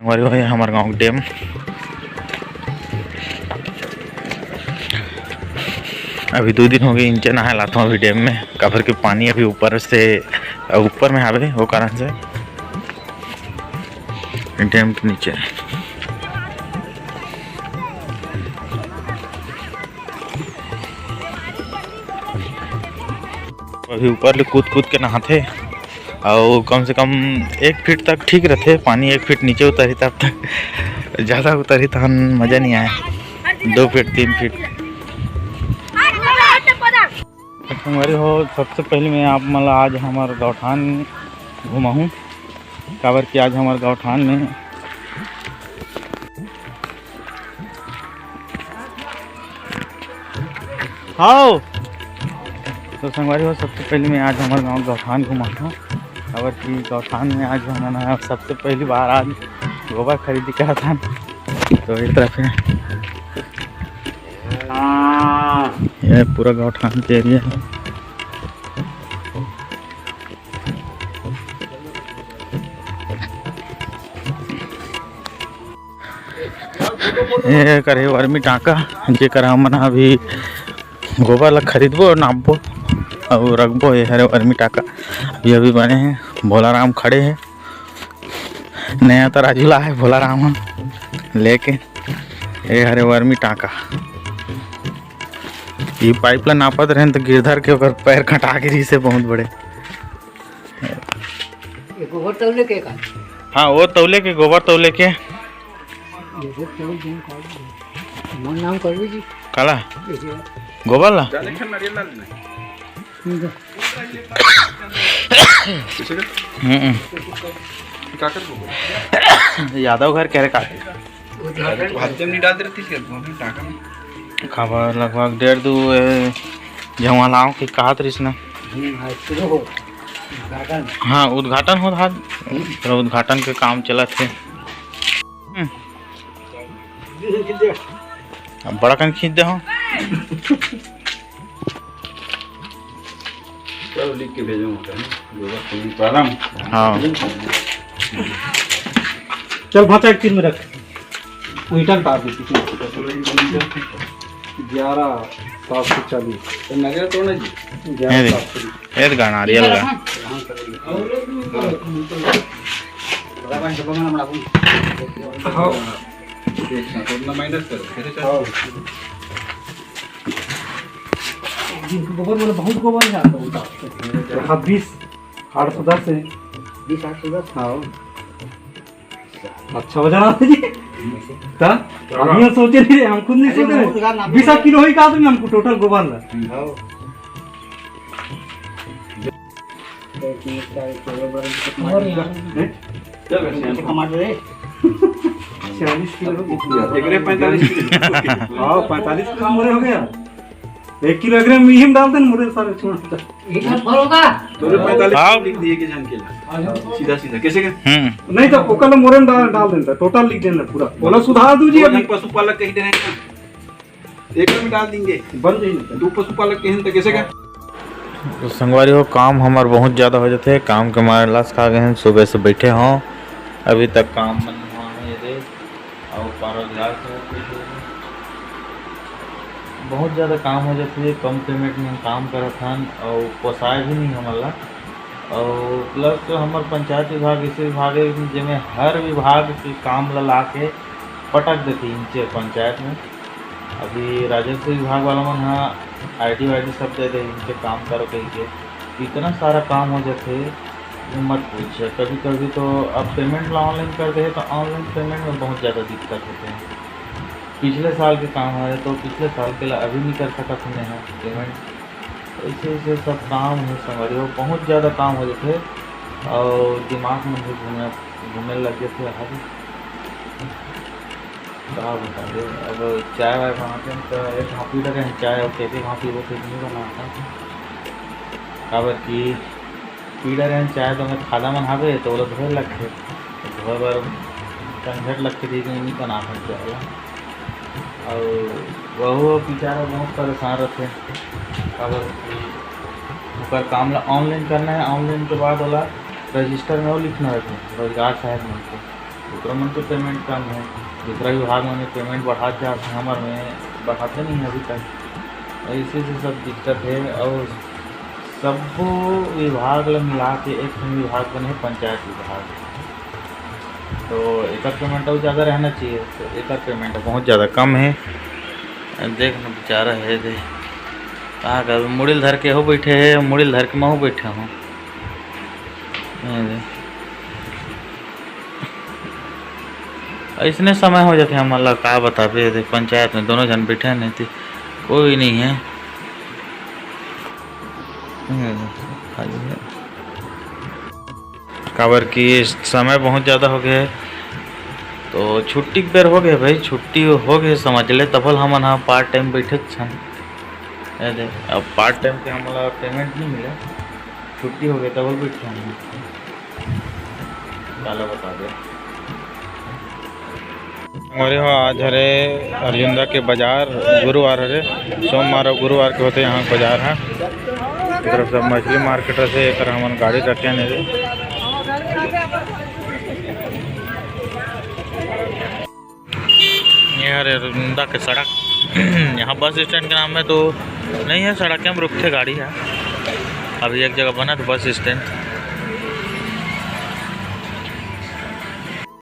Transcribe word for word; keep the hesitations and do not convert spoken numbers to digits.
हमारे भाई, हमारे गाँव के डैम। अभी दो दिन हो गए, इंचे नहाए लाता हूँ अभी डैम में, काबर के पानी अभी ऊपर से, ऊपर में आवे, वो कारण से डैम के नीचे। अभी ऊपर ले कूद कूद के नहाथे, अउ कम से कम एक फीट तक ठीक रथे पानी, एक फीट नीचे उतरही तब तक। ज़्यादा उतरही तहन मज़ा नहीं आए, दो फीट, तीन फीट। संगवारी हो, सबसे पहले मैं आप मन ला आज हमर गौठान घुमाहूँ, काबर कि आज हमर गौठान में हाओ। तो संगवारी हो, सबसे पहले मैं आज हमर गाँव गौठान घुमाहूँ, काबर कि गौठान में आज हमन ह सबसे पहली बार आज गोबर खरीदी करत हन। तो एक तरफ है, ये पूरा गौठान के एरिया है। ये करे वर्मी टांका, जेकर हमन अभी गोबर ला खरीदबो, नापबो अउ रखबो। ये हरे वर्मी टांका, अभी अभी बने हे। भोला राम खड़े हे, नया तराजू ला है भोला राम ह लेके। ये हरे वर्मी टांका, ये पाइप ला नापत रहेन तो गिरधर के ओकर पैर खटा के रहिसे बहुत बड़े। ये गोबर तौले के का? हाँ, वो तौले के, गोबर तौले के। गोबर तौले के का? मोर नाम करबी जी। काला? ये जे गोबर ला? हम्म। हम्म। यादव घर कह रहे का? भात जब नहीं डालते रहती थी, अभी टाका में। काबर लगभग डेढ़ दू, ए, जमा लाओ के कहत रहिस ना। हम्म, हाँ, शुरू हो। उद्घाटन। हाँ, उद्घाटन होत हाथ। हम्म। पूरा उद्घाटन के काम चलत हे। हम्म। अब बड़ा कन खींच दे हो। चलो, लिख के भेजो, मतलब, गोबर पूरी पालम। हाँ। चल, भाचा, एक चीज में रख। ईंटा तार दे, किसी ग्यारह सात सौ चालीस। तो नगर तो ना जी। ये देख। ग्यारह सात सौ। ये तो गा, नारियल का। हाँ। देख ना, तो ना माइनस करो, फिर से हाँ। गोबर वाला बहुत गोबर है आपका। हाँ, बीस आठ सौ दस है। बीस आठ सौ दस? हाँ। अच्छा वजन आता जी। ता? हम ये सोचे नहीं रहे, हम खुद नहीं अरे, सोचे रहे। बहुत ज्यादा नाप बीस किलो ही कहा तुमने हमको टोटल गोबर ला। हाँ। और यहाँ। हैं? टमाटर है। चालीस किलो हो गया। एकरे पैंतालीस किलो। हाँ, पैंतालीस किलो मोरे हो गया। एक किलो एकरे में ही डाल देन, मोरे सारे छोड़ दे। एक हाथ भर होगा। तोरे पैंतालीस हाँ। किलो लिख दिए कि जान के ला। सीधा सीधा कैसे के? हम्म। नहीं तो ओकर मोरे में डाल, डाल देता, टोटल लिख देना पूरा। बोला सुधार दू जी अभी। पशुपालक कही दे रहे हैं ना। एक में डाल देंगे। बन जाएगी। दो पशुपालक के हैं तो कैसे का? तो संगवारी हो, काम हमर बहुत ज़्यादा हो जाथे, काम के मारे लास खा गए हैं। सुबह से बैठे हों, अभी तक काम मन हुआ है ये दे, और पारा ग्लास है, बहुत ज़्यादा काम हो जाथे। कम पेमेंट में हम काम करत हन और पोसाए भी नहीं हमन ला। और प्लस हमर पंचायत विभाग ऐसे विभाग है जेमे हर विभाग के काम ला ला के पटक देथे इनके पंचायत में। अभी राजस्व विभाग वाला मन ह आईडी वाईडी सब दे दे इनके काम करो कह के, इतना सारा काम हो जाथे, मत पूछ। कभी कभी तो अब पेमेंट ला ऑनलाइन कर दे तो ऑनलाइन पेमेंट में बहुत ज़्यादा दिक्कत होते हैं। पिछले साल के काम है तो पिछले साल के ला अभी नहीं कर सकत हमें हैं पेमेंट। ऐसे ऐसे सब काम है संगवारी हो, बहुत ज़्यादा काम हो जाथे और दिमाग में भी घूमे घूमे लग जाथे। हर का बता दे, अब चाय वाय बनाते हैं तो एक घाँव पी डरे हैं चाय, और एक घाँव पीबो तो नहीं बनाता। काबर कि पी डरे हैं चाय तो मैं खादा मन हावे तो ओला धोए लगथे, तो धोए बर झंझट लगथे, ठीक नहीं बनाता चाय ला। और वहू बेचारा बहुत परेशान रहथे, काबर कि ओकर काम ला ऑनलाइन करना है, ऑनलाइन के बाद ओला रजिस्टर में वो लिखना रहथे रोजगार सहायक मन के। ओकरा मन के पेमेंट कम है, दूसरा विभाग मन में पेमेंट बढ़ात जात है, हमर में बढ़ाते नहीं है अभी तक। ऐसे से सब दिक्कत है। और सब्बो विभाग ला मिला के एक ठन विभाग बने है, पंचायत विभाग। तो एकर पेमेंट अउ ज़्यादा रहना चाहिए, तो एकर पेमेंट बहुत ज़्यादा कम है। देख न बेचारा है दे, का करबे, मुड़ी ल धर के हो बैठे है, मुड़ी ल धर के महू बैठे हूँ। ये दे। अइसने समय हो जाथे हमन ला, का बताबे, ये दे, पंचायत में दोनों झन बैठे नहीं थे, कोई नहीं है। ये दे, खाली है। काबर कि समय बहुत ज़्यादा हो गया है, तो छुट्टी के बेर हो गया भाई, छुट्टी हो गया समझ ले, तभल हमन हा पार्ट टाइम बैठे छन। ए दे, अब पार्ट टाइम के हमला पेमेंट नहीं मिला, छुट्टी हो गया तभल बैठे हम। काला बता दे। अरे हो, आज हरे अर्जुंदा के बाजार, गुरुवार हरे, सोमवार और गुरुवार के होथे यहाँ बाजार ह। इधर सब मछली मार्केट रथे, एकर हमन गाड़ी रखे नहीं रे। ये हरे अर्जुंदा के सड़क, यहाँ बस स्टैंड के नाम में तो नहीं है, सड़क में रुकथे गाड़ी है। अभी एक जगह बना तो बस स्टैंड।